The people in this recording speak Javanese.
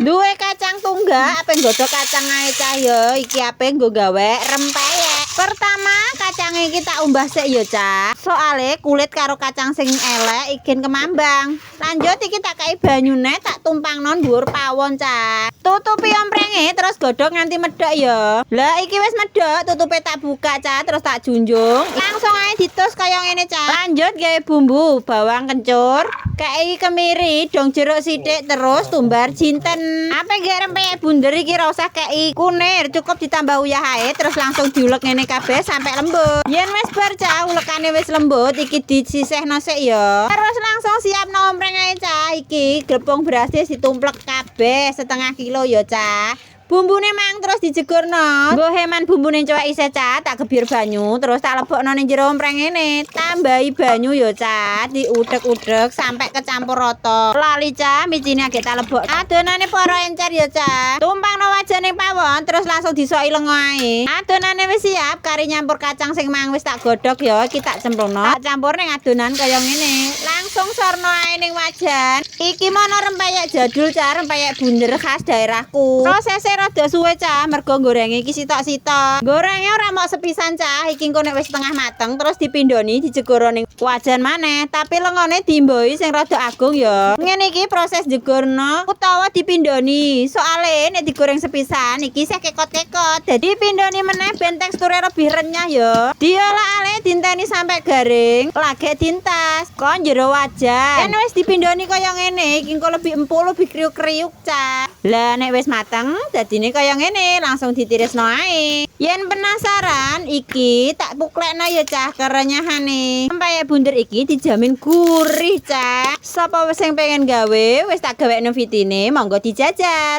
Duwe kacang tunggak, ape nggodhog kacang ae, cah, ya. Iki ape nggo gawe rempeyek. Pertama, kacang iki tak umbah sik ya, cah. Soale kulit karo kacang sing elek ikin kemambang. Lanjut, iki tak kei banyune, tak tumpangno dhuwur pawon, cah. Tutupi omprenge, terus godhog nganti medhok ya. Lah, iki wis medhok, tutupe tak buka, cah, terus tak junjung. Langsung ae ditus kaya ngene, cah. Lanjut gawe bumbu, bawang kencur, kei kemiri, dong jeruk sithik, terus tumbar jinten. Ape gawe rempeyek bunder iki ora usah kei kunir, cukup ditambah uyah ae, terus langsung diulek ngene kabeh sampai lembut. Yen wis bar, cah, ulekane wis lembut, iki disisihno sik ya. Terus langsung siapno ompreng ae, cah. Iki glepung berasnya ditumplek kabeh setengah kilo ya, cah. Bumbune mang terus dijegurno. Nggo heman bumbune cuwek isih, cah, tak gebyur banyu, terus tak lebokno ning jero ompreng ngene. Tambahi banyu ya, cah, diudek-udek sampai kecampur rata. Lali, cah, micine agek tak lebok. Adonane poro encer ya, cah. Tumpangno wajan ning pawon, terus langsung disoki lengo ae. Adonane wis siap, kari nyampur kacang sing mang wis tak godhog ya, iki tak cemplungno. Tak campur ning adonan kaya ngene. Langsung sorno ae ning wajan. Iki mono rempeyek jadul, cah, rempeyek bunder khas daerahku. Prosesnya rada suwe, cah, mergo gorenge iki sitok-sitok. Gorenge ora mok sepisan, cah, iki engko nek wis setengah mateng terus dipindhoni, dijegoro ning wajan maneh, tapi lengone diimbohi sing rada agung ya. Ngene iki proses jegorno utawa dipindhoni. Soale nek digoreng sepisan iki isih kekot-kekot. Dadi pindhoni meneh ben teksture lebih renyah ya. Diolah ale dinteni sampai garing, lagek dientas kon jero wajan. Yen wis dipindhoni kaya ngene, iki engko lebih empuk, lebih kriuk-kriuk, cah. Lah, nek wis mateng dadine kaya ngene, langsung ditirisno ae. Yen penasaran, iki tak puklekno ya, cah, kerenyahane. Rempeyek bunder iki dijamin gurih, cah. Sapa wis sing pengen gawe, wis tak gawekno vitine, monggo dijajal.